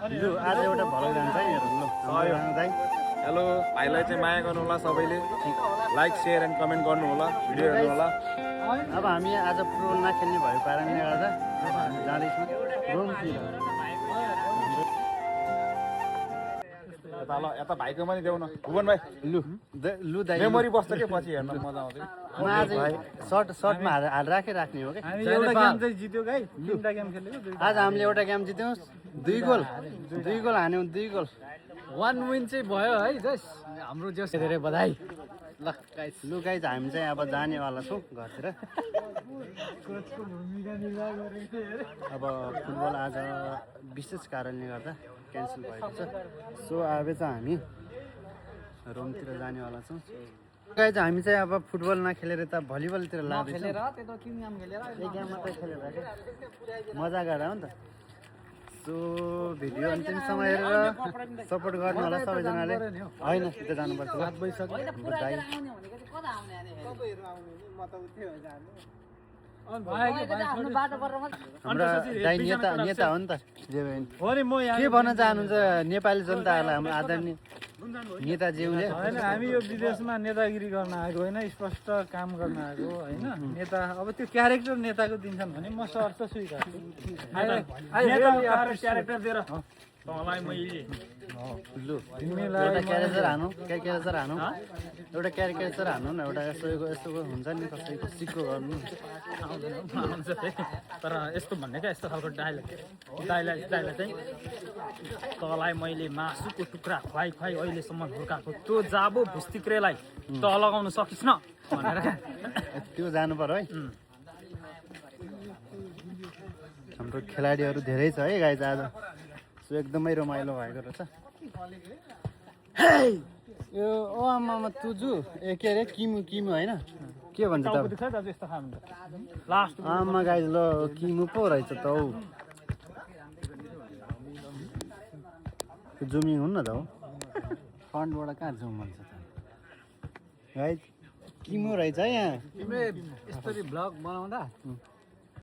लु आज एउटा भलक जान्छ है हेरौँ ल दाइ हेलो भाइलाई चाहिँ माया गर्नु होला सबैले लाइक सेयर एन्ड कमेन्ट गर्नु होला भिडियो हेर्नु होला अब हामी आज फुटबल नखेल्ने भएको कारणले गर्दा अब हामी जाँदैछौँ रोमतिर यता भाइको पनि देऊ न भुवन भाइ लु दाइ मेमोरी बस्छ के पछि हेर्न मजा आउँछ म आज सर्टमा हाल राख्ने हो कि एउटा गेम चाहिँ जित्यो गाई तीनटा गेम खेलेको आज हामीले एउटा गेम जित्यौँ 2 गोल हान्यौँ 2 गोल 1 विन चाहिँ भयो है जस हाम्रो जस धेरै बधाई ल गाइस लु गाइज हामी चाहिँ अब जानेवाला छौँ घरतिर अब फुटबल आज विशेष कारणले गर्दा क्यान्सल भएको छ सो अब चाहिँ हामी रोमतिर जानेवाला छौँ गाइज हामी चाहिँ अब फुटबल नखेलेर त भलिबलतिर लाँदैछौँ एक गेम मात्रै खेलेर मजा गरेर हो नि त सो भिडियो अन्तिमसम्म हेरेर सपोर्ट गर्नु होला सबैजनाले होइन त्यता जानुपर्छ हाम्रो दाइ नेता हो नि त के भन्न चाहनुहुन्छ नेपाली जनताहरूलाई हाम्रो आदरणीय नेताज्यूले होइन हामी यो विदेशमा नेतागिरी गर्न आएको होइन स्पष्ट काम गर्न आएको होइन नेता अब त्यो क्यारेक्टर नेताको दिन्छन् भने म सर्छ स्वीकार्छु क्यारेक्टर दिएर तँलाई मैले लु एउटा क्यारेक्टर हानौँ एउटा क्यारेक्टर हान्नु न एउटा यस्तो हुन्छ नि कसैको सिक्को गर्नु तर यस्तो भन्ने क्या यस्तो खालको डायलग चाहिँ तँलाई मैले मासुको टुक्रा खुवाई अहिलेसम्म हुर्काएको त्यो जाबो भुस्तिक्रेलाई त लगाउन सकिस् न भनेर त्यो जानु पर्यो है हाम्रो खेलाडीहरू धेरै छ है गाइज आज सो एकदमै रमाइलो भएको रहेछ यो ओ आमामा तुजु ए के अरे किमु होइन के भन्छ त आमा गाइज ल किमु पो रहेछ त हौ जुमिङ हुन्न त हौ फ्रन्टबाट कहाँ जुम हुन्छ त गाइज किमु रहेछ है यहाँ यसरी भ्लग बनाउँदा